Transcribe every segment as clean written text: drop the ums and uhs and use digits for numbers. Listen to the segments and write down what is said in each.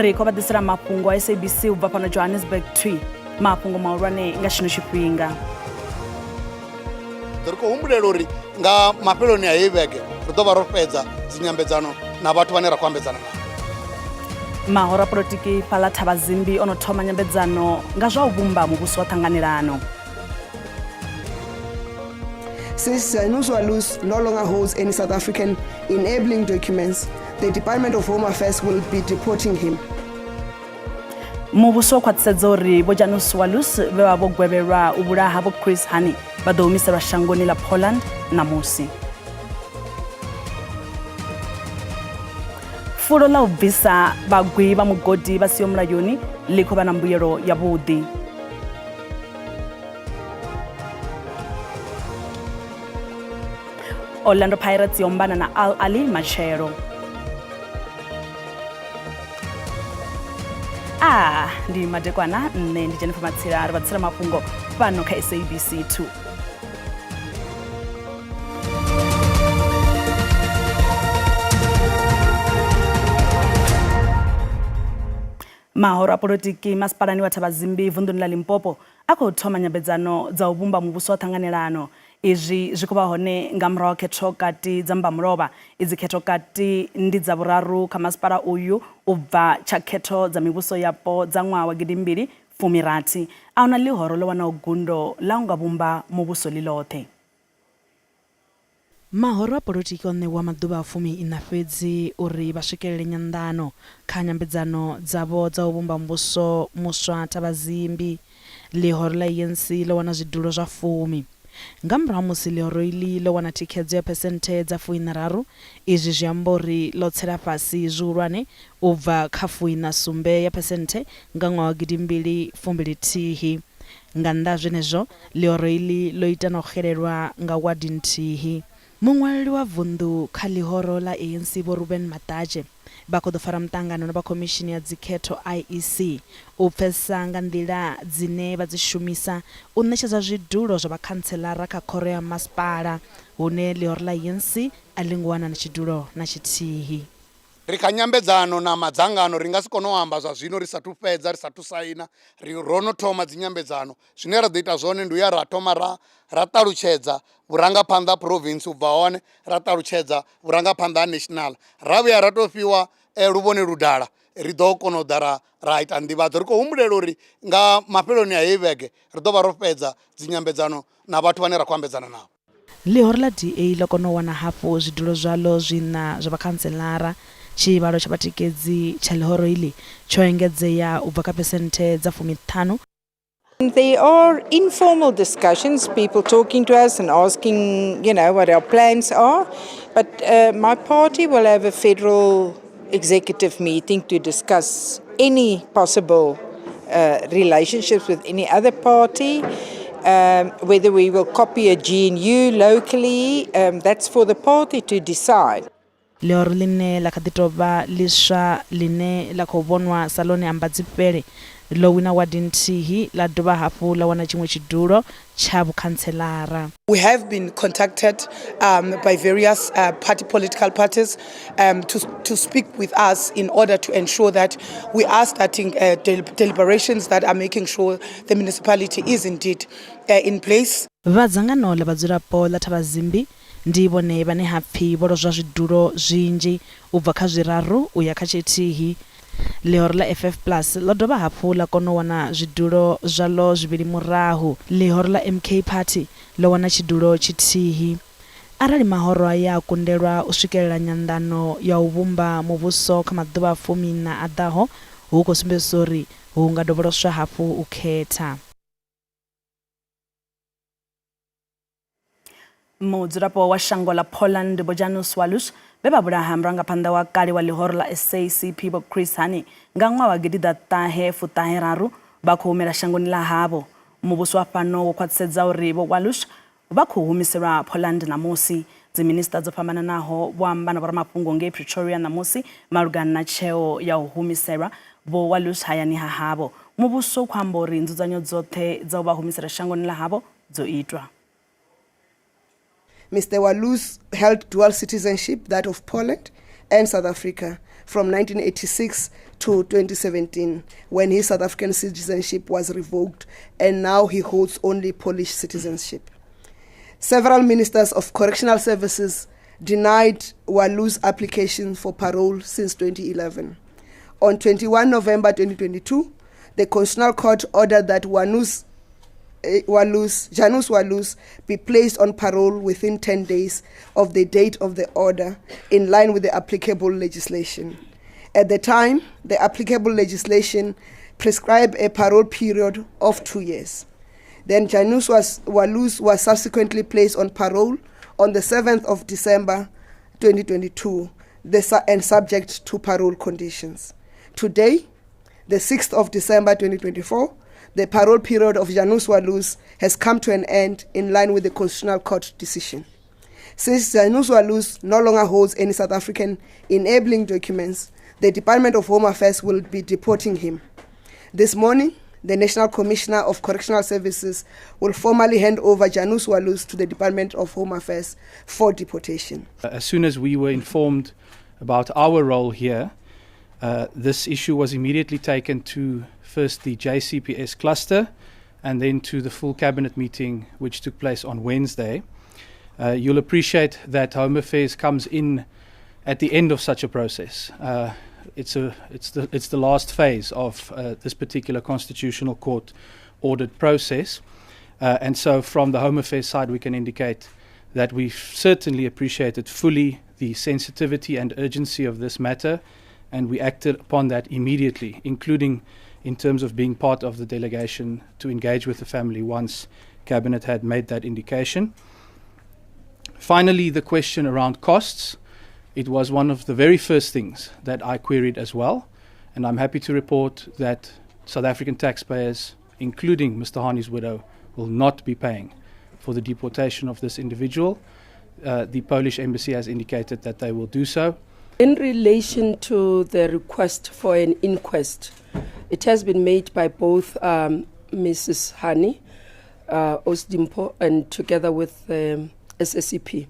Ri khou vha ḓisela mafhungo a SABC u bva fhano Johannesburg thwi mafhungo mahulwane nga tshino tshifhinga. Ri khou humbulela uri nga mafheloni a heyi vhege ri ḓo vha ro fhedza dzinyambedzano na vhathu vhane ra khou ambedzana navho. Mahoro a polotiki fhaḽa Thavhazimbi o no thoma nyambedzano nga zwa u vhumba muvhuso wa ṱhanganelano. Since Janusz Walus no longer holds any South African enabling documents, the Department of Home Affairs will be deporting him. Muvhuso wo khwaṱhisedza uri Vho Janusz Walus vhe vha vho gwevhelwa u vhulaha Vho Chris Hani vha ḓo humiselwa shangoni ḽa Poland ṋamusi. Fulo ḽa u bvisa vhagwi vha mugodi vha siho mulayoni ḽi khou vha na mbuyelo yavhuḓi. Orlando Pirates yo ombana na Al Ahly matshelo. A ndi madekwana nṋe ndi Jennifer Matsila ri vha tsela mafhungo fhano kha SABC 2. Mahoro a polotiki masipalani wa Thavhazimbi vunḓuni ḽa Limpopo a khou thoma nyambedzano dza u vhumba muvhuso wa ṱhanganelano. Izwi zwi khou vha hone nga murahu ha khetho kati dza Mbamulovha. Idzi khetho kati ndi dza vhuraru kha masipala uyu u bva tsha khetho dza mivhuso yapo dza ṅwaha wa gidimbili fumirathi. Ahuna ḽihoro ḽo wanaho gundo ḽa u nga vhumba muvhuso ḽi ḽoṱhe. Mahoro a polotiki o ṋewa maḓuvha a fumi-iṋa fhedzi uri vha swikelele nyanḓano kha nyambedzano dzavho dza u vhumba muvhuso muswa Thavhazimbi. Ḽihoro ḽa ANC ḽo wana zwidulo zwa fumi. Nga murahu ha musi ḽihoro iḽi ḽo wana thikhedzo ya phesenthe dza fuiṋa-raru, izwi zwi amba uri ḽo tsela fhasi zwihulwane u bva kha fuiṋa-sumbe ya phesenthe nga ṅwaha wa gidimbili fumbili-thihi. Nga nnḓa ha zwenezwo, ḽihoro iḽi ḽo ita na u xelelwa nga wadi nthihi. Muṅwaleli wa vunḓu kha ḽihoro ḽa ANC Vho Reuben Madadzhe vha khou ḓo fara muṱangano na vha khomishini ya dzikhetho IEC u pfesesa nga nḓila dzine vha dzi shumisa u ṋetshedza zwidulo zwa vhakhantseḽara kha khoro ya masipala hune ḽihoro ḽa ANC a ḽi ngo wana na tshidulo na tshithihi. Ri kha nyambedzano na madzangano, ri nga si kone u amba zwa zwino ri sathu fhedza, ri sathu saina. Ri ro no thoma dzinyambedzano, zwine ra ḓo ita zwone ndi u ya ra thoma ra ra ṱalutshedza vhurangaphanḓa ha province, u bva hone ra ṱalutshedza vhurangaphanḓa ha national, ra vhuya ra tou fhiwa luvhone ludala ri ḓo kona u ḓa ra ra ita nḓivhadzo. Ri khou humbulela uri nga mafheloni a heyi vhege ri ḓo vha ro fhedza dzinyambedzano na vhathu vhane ra khou ambedzana navho. Ḽihoro ḽa DA ḽo kona u wana hafhu zwidulo zwaḽo zwiṋa zwa vhakhantseḽara. Tshivhalo tsha vhatikedzi tsha ḽihoro iḽi tsho engedzea u bva kha phesenthe dza fumiṱhanu. There are informal discussions, people talking to us and asking, you know, what our plans are. But my party will have a federal executive meeting to discuss any possible relationships with any other party, whether we will copy a GNU locally, that's for the party to decide. Ḽihoro ḽine ḽa kha ḓi tou vha ḽiswa ḽine ḽa khou vhonwa sa ḽone ambadzifhele ḽo wina wadi nthihi ḽa dovha hafhu ḽa wana tshiṅwe tshidulo tsha vhukhantselara. We have been contacted by various party political parties to speak with us in order to ensure that we are starting deliberations that are making sure the municipality is indeed in place. Vha dzangano ḽa vhadzulapo ḽa Thabazimbi ndi vhone vhane ha pfi vho lozwa zwidulo zwinzhi u bva kha zwiraru u ya kha tshithihi. Ḽihoro ḽa FF Plus ḽo dovha hafhu ḽa kona u wana zwidulo zwaḽo zwivhili murahu. Ḽihoro ḽa MK Party ḽo wana tshidulo tshithihi. Arali mahoro aya a kundelwa u swikelela nyanḓano ya u vhumba muvhuso kha maḓuvha a fumiiṋa a ḓaho, hu khou sumbedziswa uri hu nga dovholoswa hafhu u khetha. Mudzulapo wa shango ḽa Poland Vho Janusz Waluś vhe vha vhulaha murangaphanḓa wa kale wa ḽihoro ḽa SACP Vho Chris Hani nga ṅwaha wa gidiḓaṱahe fuṱahe raru vha khou humela shangoni ḽa havho. Muvhuso wa fhano wo khwaṱhisedza uri Vho Waluś vha khou humiselwa Poland ṋamusi. Dziminisiṱa dzo fhambananaho vho amba na vhoramafhungo ngei Pretoria ṋamusi malugana na tsheo ya u humiselwa Vho Waluś hayani ha havho. Muvhuso u khou amba uri nzudzanyo dzoṱhe dza u vha humisela shangoni ḽa havho dzo itwa. Mr. Walus held dual citizenship, that of Poland and South Africa, from 1986 to 2017, when his South African citizenship was revoked, and now he holds only Polish citizenship. Several ministers of correctional services denied Walus' application for parole since 2011. On 21 November 2022, the Constitutional Court ordered that Janusz Walus be placed on parole within 10 days of the date of the order, in line with the applicable legislation. At the time, the applicable legislation prescribed a parole period of 2 years. Then Janusz Walus was subsequently placed on parole on the 7th of December 2022, and subject to parole conditions. Today, the 6th of December 2024, the parole period of Janusz Walus has come to an end in line with the Constitutional Court decision. Since Janusz Walus no longer holds any South African enabling documents, the Department of Home Affairs will be deporting him. This morning, the National Commissioner of Correctional Services will formally hand over Janusz Walus to the Department of Home Affairs for deportation. As soon as we were informed about our role here, this issue was immediately taken to first the JCPS cluster and then to the full cabinet meeting, which took place on Wednesday. You'll appreciate that Home Affairs comes in at the end of such a process. It's the last phase of this particular Constitutional Court ordered process. And so from the Home Affairs side, we can indicate that we certainly appreciated fully the sensitivity and urgency of this matter, and we acted upon that immediately, including in terms of being part of the delegation to engage with the family once Cabinet had made that indication. Finally, the question around costs. It was one of the very first things that I queried as well, and I'm happy to report that South African taxpayers, including Mr. Hani's widow, will not be paying for the deportation of this individual. The Polish embassy has indicated that they will do so. In relation to the request for an inquest, it has been made by both Mrs. Hani, Osdimpo, and together with SACP.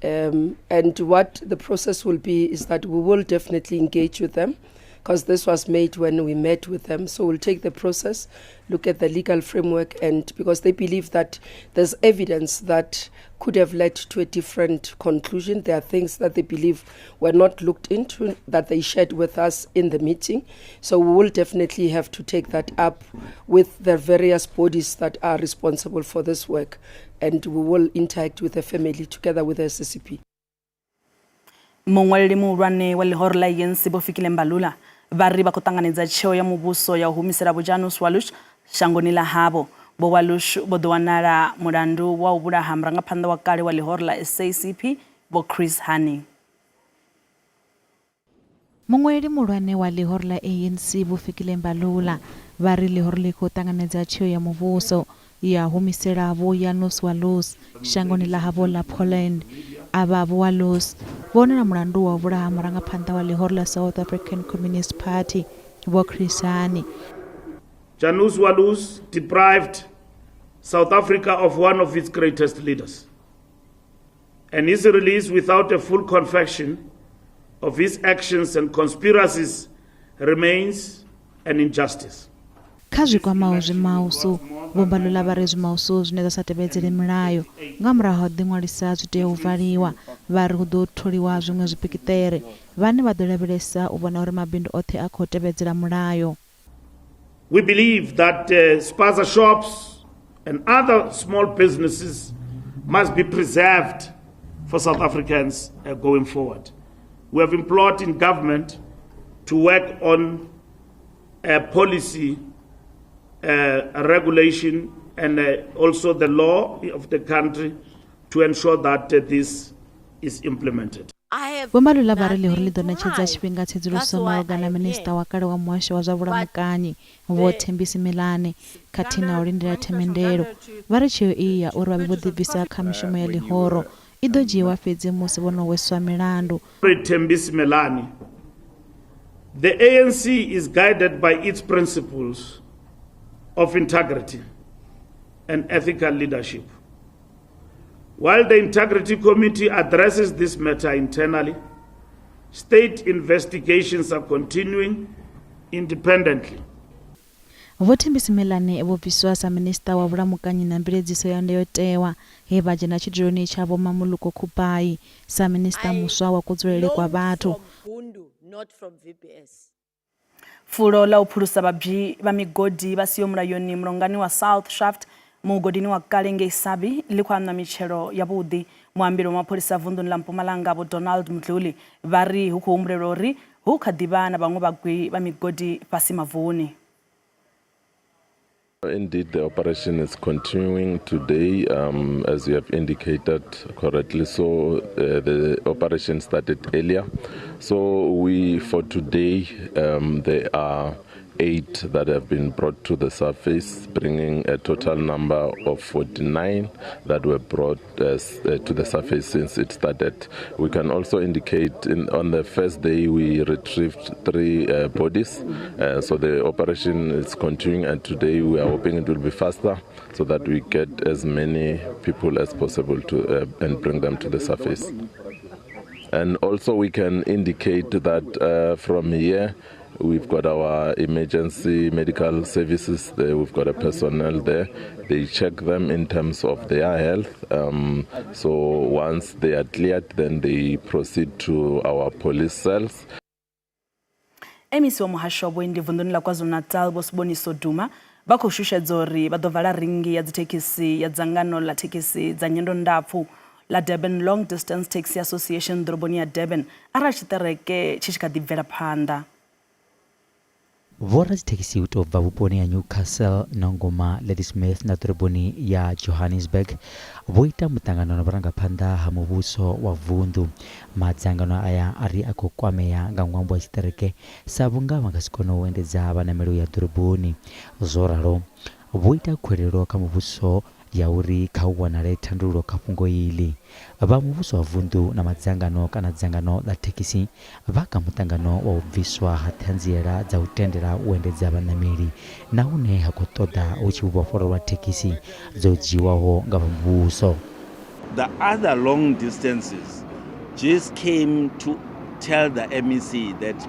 And what the process will be is that we will definitely engage with them, because this was made when we met with them. So we'll take the process, look at the legal framework, and because they believe that there's evidence that could have led to a different conclusion. There are things that they believe were not looked into that they shared with us in the meeting. So we will definitely have to take that up with the various bodies that are responsible for this work, and we will interact with the family together with the SACP. Muṅwaleli muhulwane wa ḽihoro ḽa ANC Vho Fikile Mbalula vha ri vha khou ṱanganedza tsheo ya muvhuso ya u humisela Vho Janusz Walus shangoni ḽa havho. Vho Walus vho ḓo wanala mulandu wa u vhulaha murangaphanḓa wa kale wa ḽihoro ḽa SACP Vho Chris Hani. Muṅwaleli muhulwane wa ḽihoro ḽa ANC Vho Fikile Mbalula vha ri ḽihoro ḽi khou ṱanganedza tsheo ya muvhuso ya humisela Vho Janusz Walus shangoni ḽa havho ḽa Poland. Avha Vho Walus vho wanala mulandu wa u vhulaha murangaphanḓa wa ḽihoro ḽa South African Communist Party Vho Chris Hani. Janusz Walus deprived South Africa of one of its greatest leaders, and his release without a full confession of his actions and conspiracies remains an injustice. Kha zwi kwamaho zwimausu, Vho Mbalula vha ri zwimausu zwine zwa sa tevhedzele milayo nga murahu ha u ḓiṅwalisa zwi tea u valiwa. Vha ri hu ḓo tholiwa zwiṅwe zwipikiṱere vhane vha ḓo lavhelesa u vhona uri mabindu oṱhe a khou tevhedzela mulayo. We believe that spaza shops and other small businesses must be preserved for South Africans going forward. We have implored in government to work on a policy, a regulation, and also the law of the country to ensure that this is implemented. Vho Mbalula vha ri ḽihoro ḽi ḓo ṋetshedza tshifhinga tsedzuluso malugana na minisiṱa wa kale wa muhasho wa zwa vhulamukanyi Vho Thembi Simelane khathihi na u lindela themendelo. Vha ri tsheo iyi ya uri vha vhe vho ḓibvisa kha mishumo ya ḽihoro i ḓo dzhiiwa fhedzi musi vho no hweswa milandu. Thembi Simelane, the ANC is guided by its principles of integrity and ethical leadership. While the Integrity Committee addresses this matter internally, State investigations are continuing independently. Vho Thembi Simelane vho bviswa sa Minisiṱa wa Vhulamukanyi na Mveledziso ya Ndayotewa he vha dzhena tshiduloni tsha Vho Mamoloko Kubayi sa Minisiṱa muswa wa Kudzulele kwa Vhathu. Fulo ḽa u phulusa vhabyi vha migodi vha siho mulayoni mulongani wa South Shaft mugodini wa kale ngei Sabie ḽi khou aṋwa mitshelo yavhuḓi. Muambeli wa mapholisa vunḓuni ḽa Mpumalanga Vho Donald Mdluli vha ri hu khou humbulelwa uri hu kha ḓi vha na vhaṅwe vhagwi vha migodi fhasi mavuni. Indeed, the operation is continuing today, um, as you have indicated correctly. So uh, the operation started earlier. So we, for today, um, there are eight that have been brought to the surface, bringing a total number of 49 that were brought uh, uh, to the surface since it started. We can also indicate in, on the first day we retrieved three uh, bodies, uh, so the operation is continuing, and today we are hoping it will be faster so that we get as many people as possible to uh, and bring them to the surface. And also we can indicate that uh, from here We've got our emergency medical services there. We've got a personnel there. They check them in terms of their health. Um, so once they are cleared, then they proceed to our police cells. MEC wa muhasho wa vhuendi vunḓuni ḽa KwaZulu-Natal Vho Siboniso Duma vha khou shushedza uri vha ḓo vala rinngi ya dzithekhisi ya dzangano ḽa thekhisi dza nyendo ndapfu ḽa Durban Long Distance Taxi Association ḓoroboni ya Durban arali tshiṱereke tshi tshi kha ḓi bvela phanḓa. Vhoradzithekhisi u tou bva vhuponi ha Newcastle, Nongoma, Ladysmith na ḓoroboni ya Johannesburg vho ita muṱangano na vhurangaphanḓa ha muvhuso wa vunḓu. Madzangano aya a ri a khou kwamea nga ṅwambo wa tshiṱereke sa vhunga vha nga si kone u endedza vhanameli u ya ḓoroboni. Zwo ralo, vho ita khuwelelo kha muvhuso ya uri kha hu vhonale thandululo kha fhungo iḽi. Vha muvhuso wa vunḓu na madzangano kana dzangano ḽa thekhisi vha kha muṱangano wa u bviswa ha ṱhanziela dza u tendela u endedza vhaṋameli na hune ha khou ṱoḓa hu tshi vhofhololwa thekhisi dzo dzhiiwaho nga vha muvhuso. The other long distances just came to tell the MEC that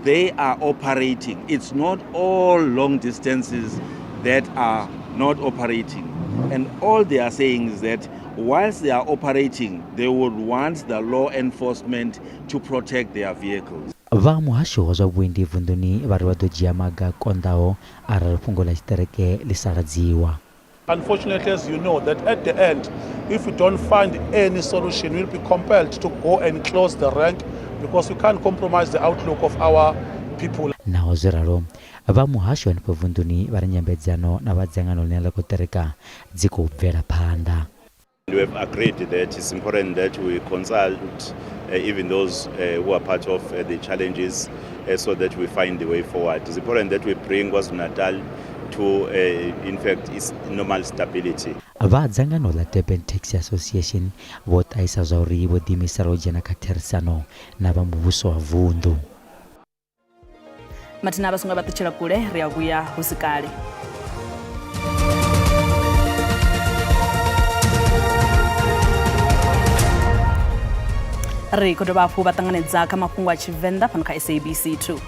they are operating. It's not all long distances that are not operating. And all they are saying is that whilst they are operating, they would want the law enforcement to protect their vehicles. Vha muhasho wa zwa vhuendi vunḓuni vha ri vha ḓo dzhia maga a konḓaho arali fhungo ḽa tshiṱereke ḽi sa ladziwa. Unfortunately, as you know, that at the end, if we don't find any solution, we'll be compelled to go and close the rank because we can't compromise the outlook of our people. Naho zwo ralo, vha muhasho hanefho vunḓuni vha ri nyambedzano na vha dzangano ḽine ḽa khou ṱereka dzi khou bvela phanḓa. We have agreed that it's important that we consult uh, even those uh, who are part of uh, the challenges uh, so that we find the way forward. It's important that we bring KwaZulu-Natal to, uh, in fact, its normal stability. Vha dzangano ḽa Durban Taxi Association vho ṱahisa zwa uri vho ḓiimisela u dzhena kha therisano na vha muvhuso wa vunḓu. Mathina vha songo vha ṱutshela kule ri a vhuya hu si kale. Ri khou dovha hafhu vha ṱanganedza kha mafhungo a Tshivenḓa fhano kha SABC 2.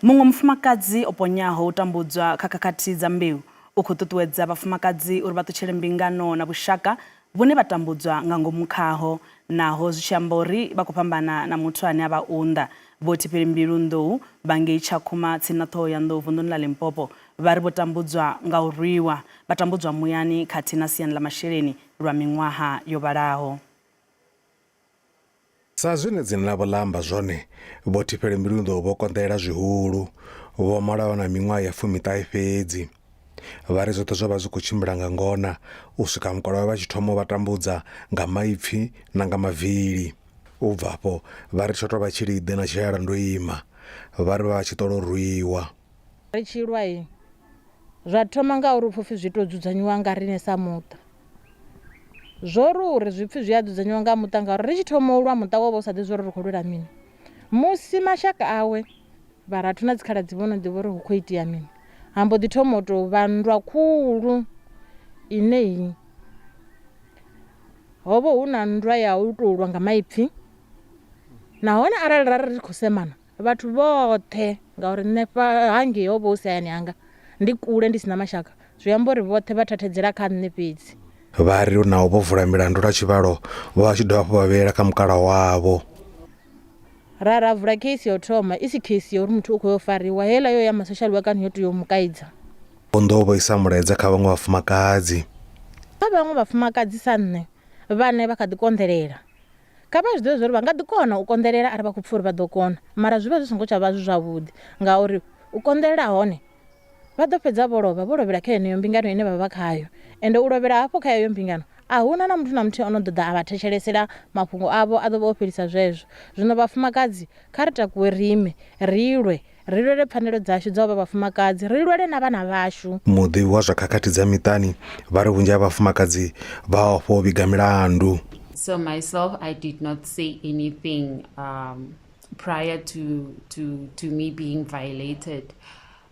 Muṅwe mufumakadzi o ponyaho u tambudzwa kha khakhathi dza mbeu u khou ṱuṱuwedza vhafumakadzi uri vha ṱutshele mbingano na vhushaka vhune vha tambudzwa nga ngomu khaho naho zwi tshi amba uri vha khou fhambana na muthu ane a vha unḓa. Vho Thiphilimbilu Nḓou vha ngei Tshakhuma tsini na Ṱhohoyanḓou vunḓuni ḽa Limpopo vha ri vho tambudzwa nga u rwiwa, vha tambudzwa muyani khathihi na siani ḽa masheleni lwa miṅwaha yo vhalaho. Sa zwine dzina ḽavho ḽa amba zwone, Vho Thifhele Mbilu Nḓou vho konḓelela zwihulu. Vho malwa vha na miṅwaha ya fumiṱahe fhedzi. Vha ri zwoṱhe zwo vha zwi khou tshimbila nga ngona u swika mukalawe vha tshi thoma u vha tambudza nga maipfi na nga mavili. U bva afho vha ri tsho tou vha tshiliḓe na tshiala ndo ima. Vha ri vha vha tshi ṱola u rwiwa. Ri tshi lwa zwa thoma nga uri upfhi zwi tou dzudzanyiwa nga riṋe sa muṱa. Zwo ri uri zwi pfhi zwi a dzudzanyiwa nga muṱa ngauri ri tshi thoma u lwa muṱa wo vha u sa ḓivhi zwa uri ri khou lwela mini. Musi mashaka awe, vharathu na dzikhaladzi vho no ḓivha uri hu khou itea mini, ha mbo ḓi thoma u tou vha nndwa khulu ine ho vha hu na nndwa ya u tou lwa nga maipfi. Nahone arali ra ri ri khou semana vhathu vhoṱhe ngauri nṋe hangei ho vha hu si hayani hanga ndi kule ndi si na mashaka zwi amba uri vhoṱhe vha thathedzela kha nṋe fhedzi. Vha ri naho vho vula milandu lwa tshivhalo vho vha tshi dovha hafhu vha vhuyela kha mukala wavho. Ra ra vula case ya u thoma i si case ya uri muthu u khou ya u fariwa heiḽa yo ya ma social worker ni yo tea u mu kaidza. Vho Nḓou vho isa mulaedza kha vhaṅwe vhafumakadzi. Kha vhaṅwe vhafumakadzi sa nṋe vhane vha kha ḓi konḓelela, kha vha zwi ḓivhe zwa uri vha nga ḓi kona u konḓelela arali vha khou pfha uri vha ḓo kona mara zwi vha zwi songo tsha vha zwi zwavhuḓi ngauri u konḓelela hone vha ḓo fhedza vho lovha vho lovhela kha yeneyo mbingano ine vha vha khayo ende u lovhela hafho kha heyo mbingano a huna na muthu na muthihi ono ḓo ḓa a vha thetshelesela mafhungo avho a ḓo vha o fhelisa zwezwo. Zwino vhafumakadzi kha ri takuwe ri ime ri lwe ri lwele pfanelo dzashu dza u vha vhafumakadzi ri lwele na vhana vhashu. Muḓivhi wa zwa khakhathi dza miṱani vha ri vhunzhi ha vhafumakadzi vha ofha u vhiga milandu. So myself I did not say anything um, prior to, to, to me being violated.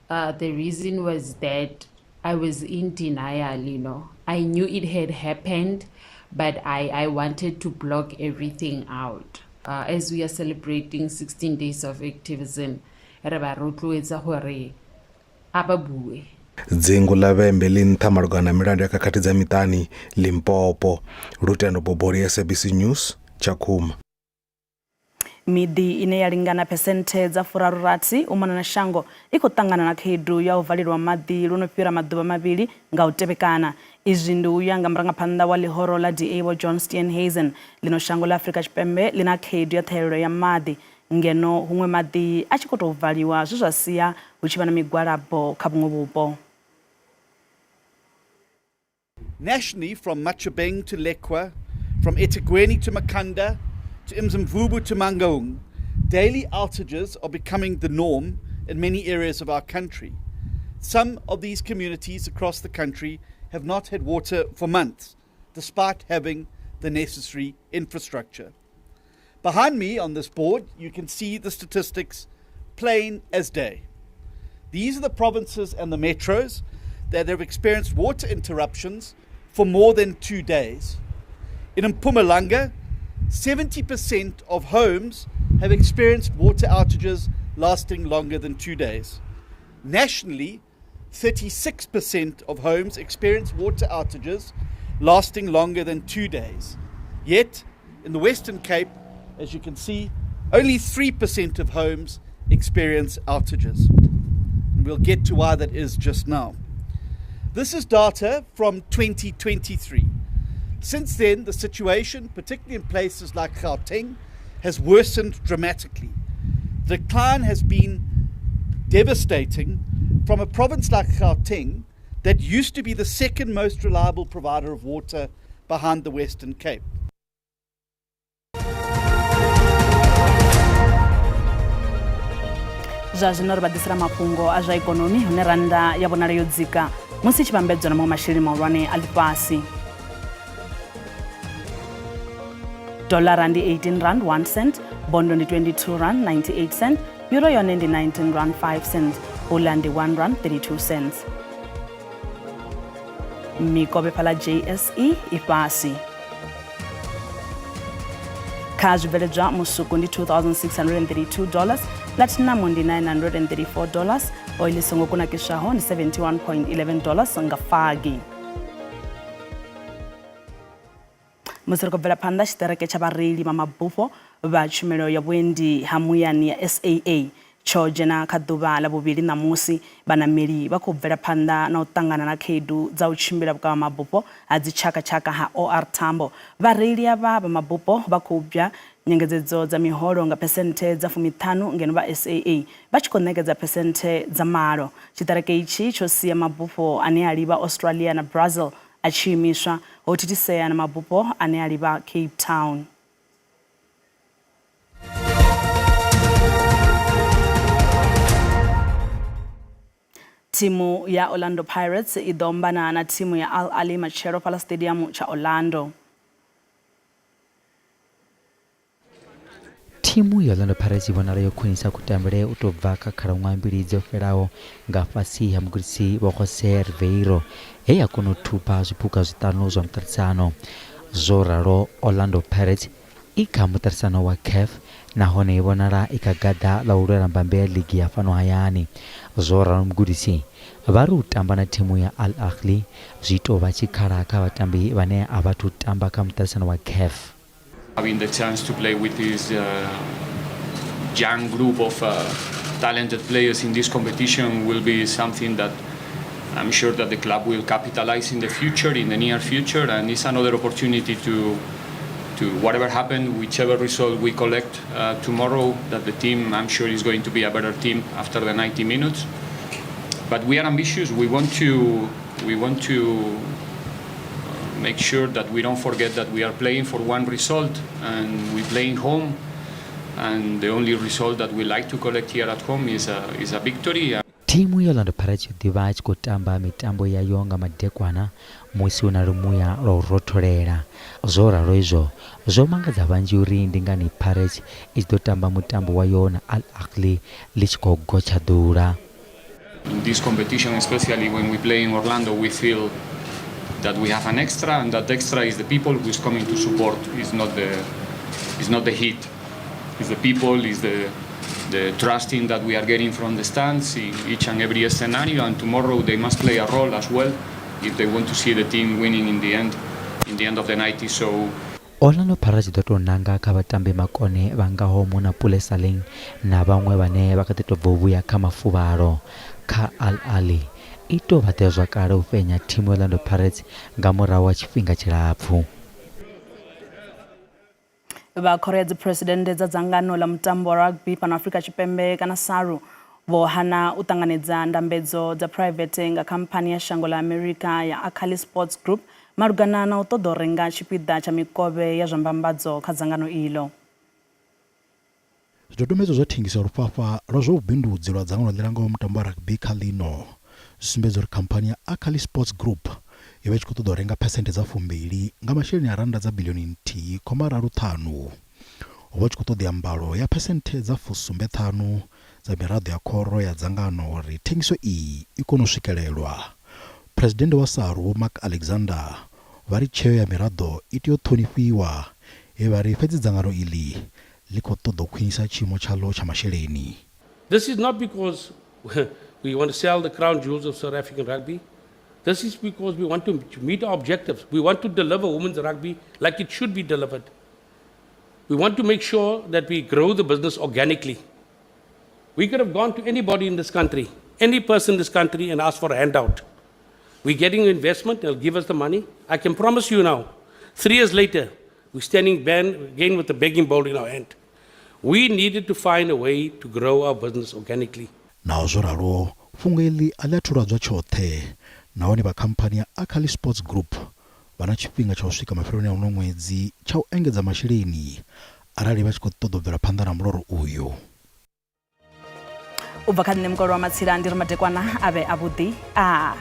Uh, the reason was that I was in denial, you know. I knew it had happened, but I, I wanted to block everything out. Uh, as we are celebrating 16 days of activism, re ba rotloetsa gore a ba bue. Dzingu ḽa Vhembe ḽi nṱha malugana na milandu ya khakhathi dza miṱani Limpopo. Lutendo Boboli, SABC News, Tshakhuma. Miḓi ine ya lingana phesenthe dza furarurathi u mona na shango i khou ṱangana na khaedu ya u valelwa maḓi lwo no fhira maḓuvha mavhili nga u tevhekana. Izwi ndi u ya nga murangaphanḓa wa ḽihoro ḽa DA Vho John Steenhuisen. Ḽino shango ḽa Afrika Tshipembe ḽi na khaedu ya ṱhahelelo ya maḓi ngeno huṅwe maḓi a tshi khou tou valiwa zwe zwa sia hu tshi vha na migwalabo kha vhuṅwe vhupo. Nationally, from Matjhabeng to Lekwa, from eThekwini to Makhanda, to Umzimvubu to Mangaung, daily outages are becoming the norm in many areas of our country. Some of these communities across the country have not had water for months, despite having the necessary infrastructure. Behind me on this board, you can see the statistics plain as day. These are the provinces and the metros that have experienced water interruptions for more than two days. In Mpumalanga, 70% of homes have experienced water outages lasting longer than two days. Nationally, 36% of homes experience water outages lasting longer than two days. Yet, in the Western Cape, as you can see, only 3% of homes experience outages. And we'll get to why that is just now. This is data from 2023. Since then, the situation, particularly in places like Gauteng, has worsened dramatically. The decline has been devastating from a province like Gauteng that used to be the second most reliable provider of water behind the Western Cape. Zwa zwino ri vha ḓisela mafhungo a zwa ikonomi hune rannda ya vhonala yo dzika musi i tshi vhambedzwa na maṅwe masheleni mahulwane a ḽifhasi. Dolara ndi 18 rand 1 cent, bondo ndi 22 rand 98 cent, euro yone ndi 19 rand 5 cent, pula ndi 1 rand 32 cents. Mikovhe fhaḽa JSE i fhasi. Kha zwibveledzwa musuku ndi 2632 dollars, platinum ndi 934 dollars, oil i songo kunakiswaho ndi 71.11 dollars nga fagi. Musi ri khou bvela phanḓa, tshiṱereke tsha vhareili vha mabufho vha tshumelo ya vhuendi ha muyani ya SAA tsho dzhena kha ḓuvha ḽa vhuvhili ṋamusi. Vhanameli vha khou bvela phanḓa na u ṱangana na khaedu dza u tshimbila vhukavha mabufho ha dzitshakatshaka ha OR Tambo. Vhareili avha vha mabufho vha khou bwa nyengedzedzo dza miholo nga phesenthe dza fumiṱhanu ngeno vha SAA vha tshi khou ṋekedza phesenthe dza malo. Tshiṱereke itshi tsho sia mabufho ane a livha Australia na Brazil a tshi imiswa, ho thithisea na mabufho ane a livha Cape Town. Thimu ya Orlando Pirates i ḓo ombana na thimu ya Al Ahly matshelo fhaḽa stadium tsha Orlando. Thimu ya Orlando Pirates i vhonala yo khwinisa kutambele u tou bva kha khalaṅwaha mbili dzo fhelaho nga fhasi ha mugudisi Vho Jose Riveiro he ya kona u thuba zwiphuga zwiṱanu zwa muṱaṱisano. Zwo ralo Orlando Pirates i kha muṱaṱisano wa CAF nahone i vhonala i kha gaḓa ḽa u lwela mbambe ya ligi ya fhano hayani. Zwo ralo mugudisi vha ri u tamba na thimu ya Al Ahly zwi tou vha tshikhala kha vhatambi vhane a vha athu tamba kha muṱaṱisano wa CAF. Having the chance to play with this uh, young group of uh, talented players in this competition will be something that I'm sure that the club will capitalize in the future, in the near future, and it's another opportunity to to whatever happened, whichever result we collect uh, tomorrow, that the team, I'm sure, is going to be a better team after the 90 minutes. But we are ambitious. We want to we want to make sure that we don't forget that we are playing for one result and we play in home. And the only result that we like to collect here at home is a, is a victory. Thimu ya Orlando Pirates yo ḓivha tshi khou tamba mitambo yayo nga madekwana musi hu na lumuya lwa u rotholela. Zwo ralo izwo zwo mangadza vhanzhi uri ndi ngani Pirates i tshi ḓo tamba mutambo wayo na Al Ahly ḽi tshi khou gotsha ḓula. In this competition, especially when we play in Orlando, we feel that we have an extra, and that extra is the people who is coming to support. It's not the, it's not the heat. It's the people, it's the, the trusting that we are getting from the stands in each and every scenario. And tomorrow they must play a role as well if they want to see the team winning in the end, in the end of the 90. So Orlando Pirates i ḓo tou nanga kha vhatambi makone vha ngaho Monnapule Saleng na vhaṅwe vhane vha kha ḓi tou bva u vhuya kha mafuvhalo. Kha Al Ahly, i tou vha ḓivhazwakale u fhenya thimu ya Orlando Pirates nga murahu ha tshifhinga tshilapfu. Vha khoro ya dziphuresidennde dza dzangano ḽa mutambo wa rugby fhano Afrika Tshipembe kana SARU vho hana u ṱanganedza ndambedzo dza phuraivethe nga khamphani ya shango ḽa Amerika ya Acali Sports Group malugana na u ṱoḓa u renga tshipiḓa tsha mikovhe ya zwa mbambadzo kha dzangano iḽo. Zwidodombedzwa zwa thengiso ya lufhafha lwa zwa vhubindudzi lwa dzangano ḽi langaho mutambo wa rugby kha ḽino zwi sumbedza uri khamphani ya Acali Sports Group yo vha i tshi khou ṱoḓa u renga phesenthe dza fumbili nga masheleni a rannda dza biḽioni nthihi khoma raru ṱhanu. Ho vha hu tshi khou ṱoḓea mbalo ya phesenthe dza fusumbe ṱhanu dza miraḓo ya khoro ya dzangano uri thengiso iyi i kone u swikelelwa. Phresidennde wa SARU Vho Mark Alexander vha ri tsheo ya miraḓo i tea u ṱhonifhiwa he vha ri fhedzi dzangano iḽi ḽi khou ṱoḓa u khwinisa tshiimo tshaḽo tsha masheleni. This is not because we want to sell the crown jewels of South African rugby. This is because we want to meet our objectives. We want to deliver women's rugby like it should be delivered. We want to make sure that we grow the business organically. We could have gone to anybody in this country, any person in this country, and asked for a handout. We're getting investment, they'll give us the money. I can promise you now, three years later, we're standing again with the begging bowl in our hand. We needed to find a way to grow our business organically. Naho zwo ralo, fhungo iḽi a ḽi athu lwadzwa tshoṱhe nahone vha khamphani ya Acali Sports Group vha na tshifhinga tsha u swika mafheloni a uno ṅwedzi tsha u engedza masheleni arali vha tshi khou ṱoḓa u bvela phanḓa na muloro uyu. U bva kha nṋe Mukolo wa Matsila ndi ri madekwana a vhe avhuḓi. A.